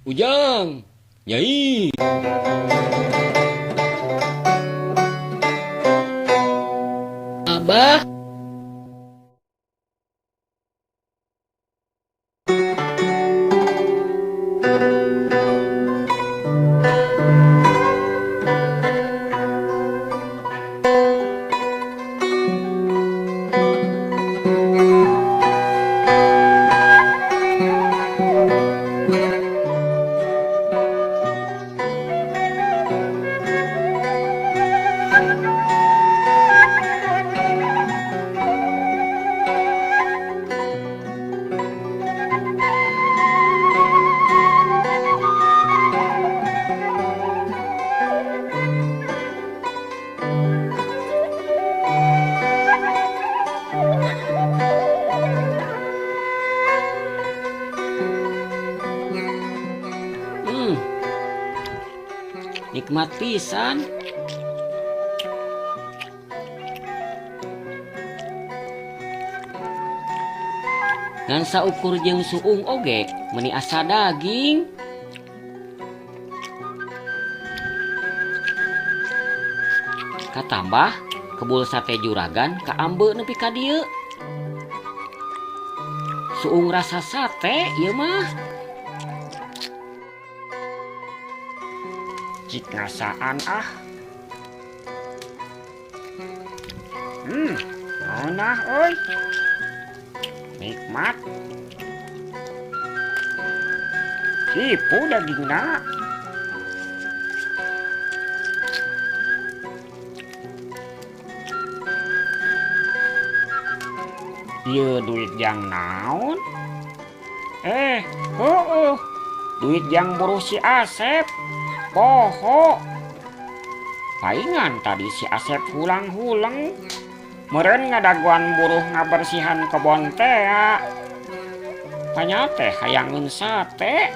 Ujang, Nyai. Abah. Nikmat pisan. Ngan saukur jeung suung oge meuni asa daging. Katambah kebul sate juragan kaambe nepi ka dieu. Suung rasa sate ieu mah. Cik ngasaan ah. Nonah euy. Nikmat. Kipu dagingna. Ieu duit jang naon? Heueuh. Duit jang buruh si Asep. Poho. Paingan tadi si Asep hulang-huleng. Meureun ngadaguan buruh ngabersihan kebon tea. Tanya teh hayangeun sate.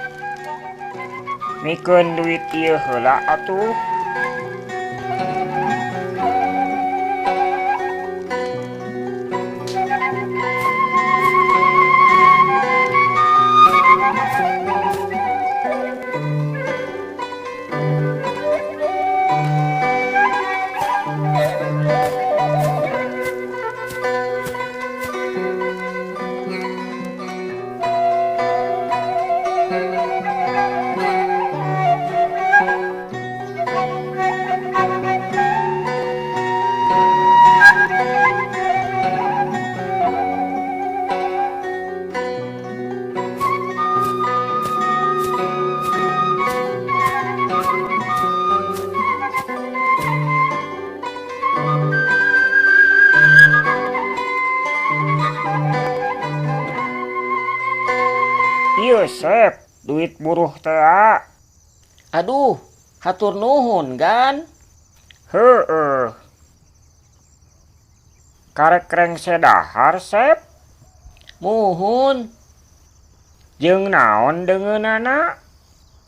Mikeun duit ieu heula atuh. Yosep, duit buruh tea. Aduh, hatur nuhun gan. Heeh. Karek rengse dahar, Sep. Muhun. Jeung naon deungeunana?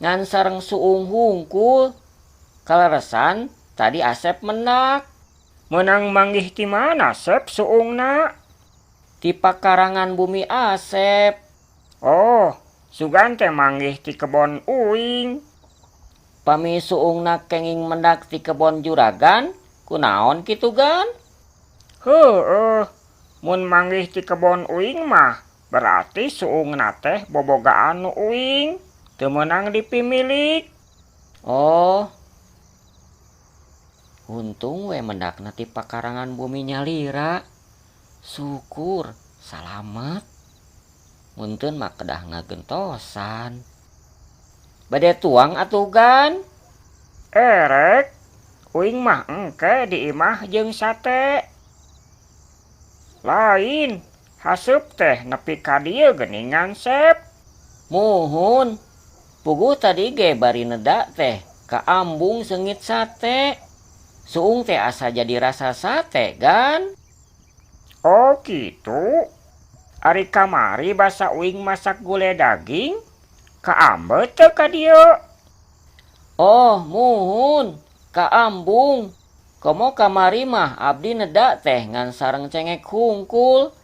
Ngan sareng suung hungkul. Kaleresan tadi Asep menak. Menang manggih ti mana, Sep, suungna? Ti pakarangan bumi Asep. Oh, sugan teh manggih ti kebon uing. Pami suungna kenging mendak ti kebon juragan, kunaon kitu gan? Heueuh, mun manggih ti kebon uing mah berarti suungna teh bobogaan nu uing, teu meunang dipimilik. Oh. Untung we mendakna ti pakarangan bumi nyalira. Syukur, salamet. Munteun mah kedah ngagentosan. Bade tuang atuh gan? Erek, uing mah engke di imah jeung sate. Lain, haseup teh nepi ka dieu geuningan, Sep. Muhun, puguh tadi ge bari neda teh kaambung seungit sate. Suung teh asa jadi rasa sate gan. Oh kitu. Ari kamari basa uing masak gule daging, kaambe teu ka dieu? Oh, muhun, kaambung. Komo kamari mah abdi neda teh ngan sareng cengek hungkul.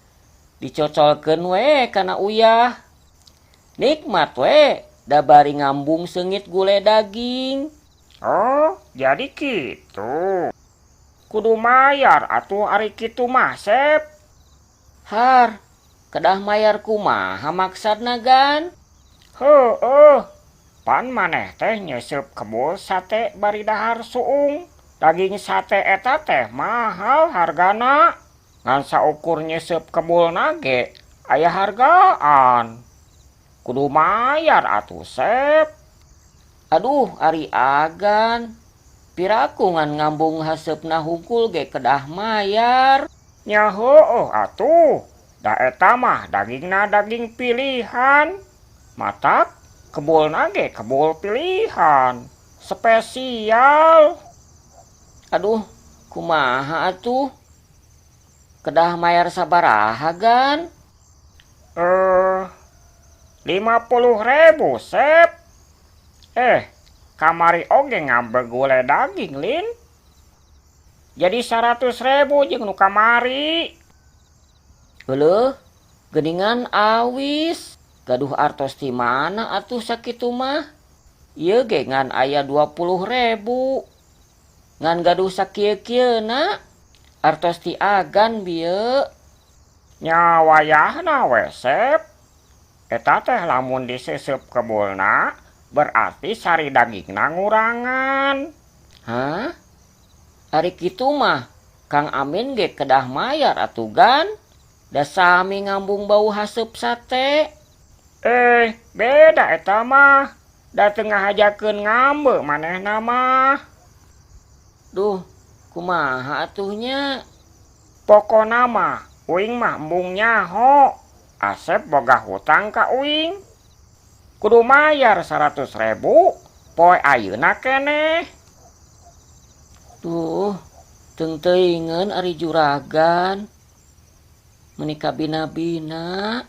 Dicocolkeun we kana uyah. Nikmat we, Da bari ngambung seungit gule daging. Oh, jadi kitu. Kudu mayar atuh ari kitu mah, Sep. Har, kedah mayar kumaha maksadna Gan? Heueuh. Pan maneh teh nyeuseup kebul sate bari dahar suung. Daging sate eta teh mahal hargana. Ngan saukur nyeseup kebulna ge aya hargaan. Kudu mayar atuh, Sep. Aduh, ari agan. Piraku ngan ngambung haseupna hungkul ge kedah mayar. Nya heueuh atuh. Da eta mah dagingna daging pilihan. Matak kebulna ge kebul pilihan. Spesial. Aduh, kumaha atuh? Kedah mayar sabaraha Gan? 50.000, Sep. Kamari oge ngambek gule daging, Lin. Jadi 100.000 jeung nu kamari. Euleuh, geuningan awis. Gaduh artos ti mana atuh sakitu mah? Ieu ge ngan aya 20.000. Ngan gaduh sakieu-kieuna. Artos ti agan bieu. Nya wayahna we, Sep. Eta teh lamun diseseup kebulna berarti sari dagingna ngurangan. Hah? Ari kitu mah Kang Amin ge kedah mayar atuh Gan. Da sami ngambung bau haseup sate. Beda eta mah. Da teu ngahajakeun ngambe manehna mah. Duh, kumaha atuh nya? Pokona mah uing mah embung nyaho. Asep boga hutang ka uing. Kudu mayar 100.000 poe ayeuna keneh. Duh, teung-teuingeun ari juragan. Meuni kabina-bina.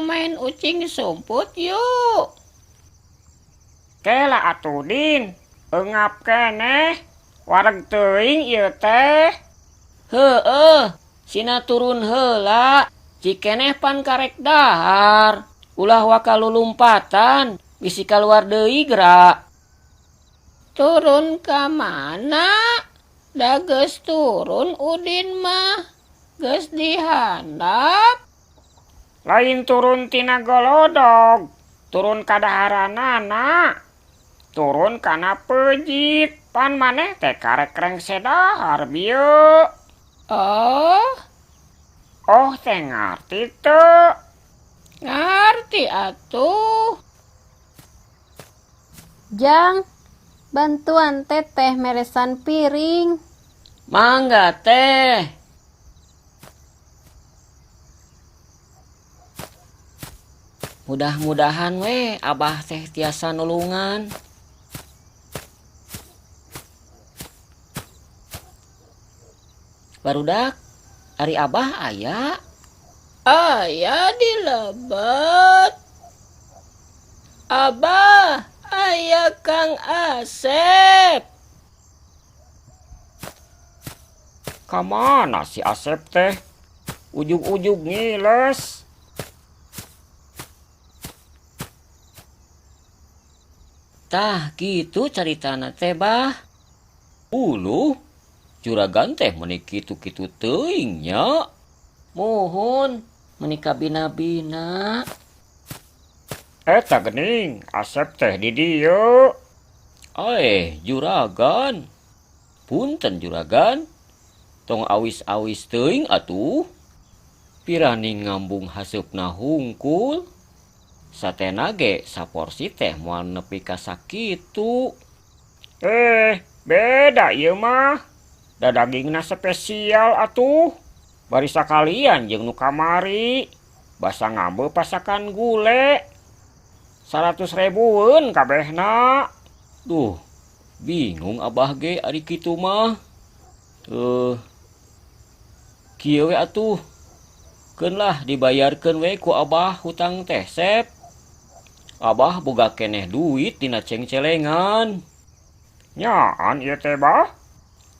Main ucing sumput yuk. Kela atuh Din, eungap keneh, wareg teuing ieu teh. Heueuh, sina turun heula, cikeneh pan karek dahar. Ulah waka lulumpatan, bisi kaluar deui gerak. Turun ka mana? Da geus turun Udin mah, geus dihandap. Lain turun tina golodog, turun ka daharanana, turun kana pejit, pan maneh teh karek rengse dahar bieu. Oh? Oh teh ngarti teu? Ngarti atuh. Jang, bantuan teteh meresan piring. Mangga teh. Mudah-mudahan we abah teh tiasa nulungan. Barudak, ari abah aya? Aya di lebet. Abah, aya Kang Asep. Kamana si Asep teh? Ujug-ujug ngiles. Tah kitu caritana teh bah. Uluh, juragan teh meuni kitu-kitu teuing nya. Muhun, meuni kabina-bina. Eta geuning, Asep teh di dieu. Juragan. Punten juragan. Tong awis-awis teuing atuh. Pirani ngambung haseupna hungkul. Satena ge saporsi teh moal nepi ka sakitu. Beda ieu mah. Da dagingna spesial atuh. Bari sakalian jeung nu kamari. Basa ngambeu pasakan gule. 100 ribuan kabehna. Duh, bingung Abah ge ari kitu mah. Kieu we atuh. Keun lah dibayarkeun we ku Abah hutang teh Sep. Abah boga keneh duit tina cengcelengan. Nyaan ieu teh Bah?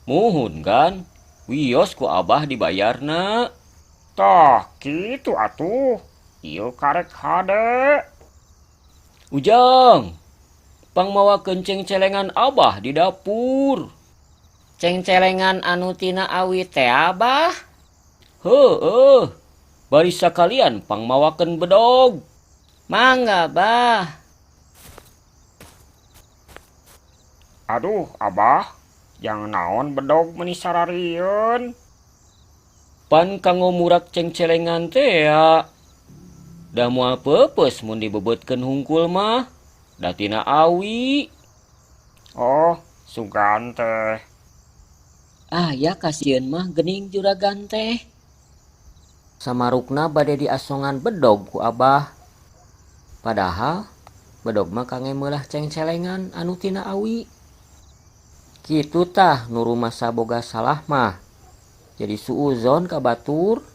Muhun kan, wios ku Abah dibayarna. Tah kitu atuh. Ieu karek hade. Ujang, pangmawakeun cengcelengan Abah di dapur. Cengcelengan anu tina awi teh Abah? Heueuh, bari sakalian pangmawakeun bedog. Mangga Bah. Aduh Abah, jang naon bedog meuni sararieun? Pan kanggo murak cengcelengan teh ya. Da moal peupeus mun dibebeutkeun hungkul mah, da tina awi. Oh, sugan teh. Ah ya kasieun mah geuning juragan teh. Samarukna bade diasongan bedog ku Abah. Padahal bedog mah kangge meulah cengcelengan anu tina awi. Kitu tah nu rumasa boga salah mah. Jadi suuzon ka batur.